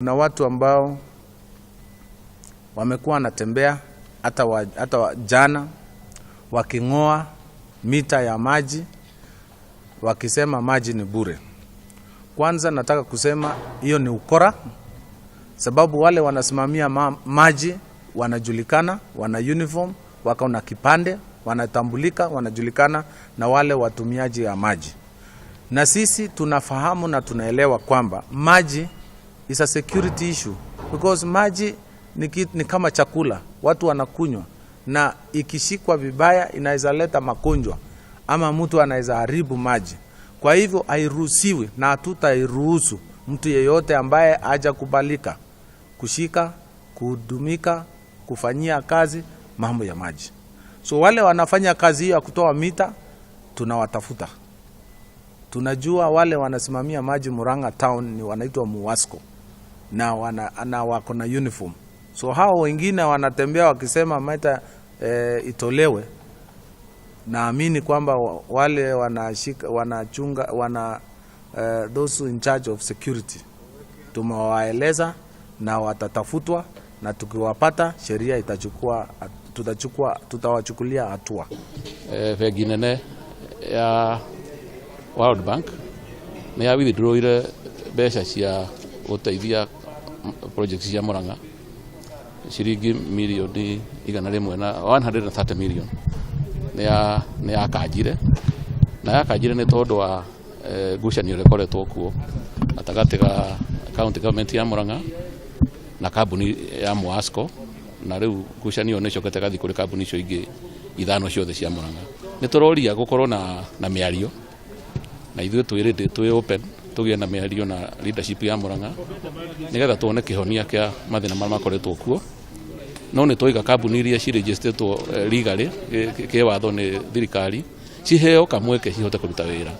Kuna watu ambao wamekuwa wanatembea hata jana waking'oa mita ya maji wakisema maji ni bure. Kwanza nataka kusema hiyo ni ukora, sababu wale wanasimamia maji wanajulikana, wana uniform, wako na kipande, wanatambulika, wanajulikana na wale watumiaji ya maji. Na sisi tunafahamu na tunaelewa kwamba maji is a security issue because maji ni kama chakula, watu wanakunywa, na ikishikwa vibaya inaweza leta magonjwa ama mtu anaweza haribu maji. Kwa hivyo hairuhusiwi na hatutairuhusu mtu yeyote ambaye hajakubalika kushika, kuhudumika, kufanyia kazi mambo ya maji. So wale wanafanya kazi hiyo ya kutoa mita tunawatafuta. Tunajua wale wanasimamia maji Murang'a town ni wanaitwa Muwasco na wako na uniform. So hao wengine wanatembea wakisema mita itolewe. Naamini kwamba wale wanashika, wanachunga, those in charge of security tumewaeleza na watatafutwa, na tukiwapata sheria itachukua, tutawachukulia hatua. Bengi nene ya World Bank nĩ ya withdrawire mbeca cia gũteithia project cia Murang'a ciringi mirioni 100 na 130 million nĩ yakanjire na yakanjire nĩ tondũ wa ngucanio ĩrĩa ĩkoretwo kuo gatagatĩ ga county government ya Murang'a na kambuni ya Muasco, na rĩu ngucanio nĩ ĩcokete gathiĩ kũrĩ kambuni icio ingĩ ithano ciothe cia Murang'a. Nĩ tũroria gũkorwo na mĩario na ithuĩ twĩ ready, twĩ open tũgĩe na mĩario na leadership ya Murang'a nĩgetha tuone kĩhonia kĩa mathĩna marĩa makoretwo kuo. No nĩ twaiga kambuni iria ciregisterĩtwo legally kĩwatho nĩ thirikari ciheo kamweke cihote kũruta wĩra.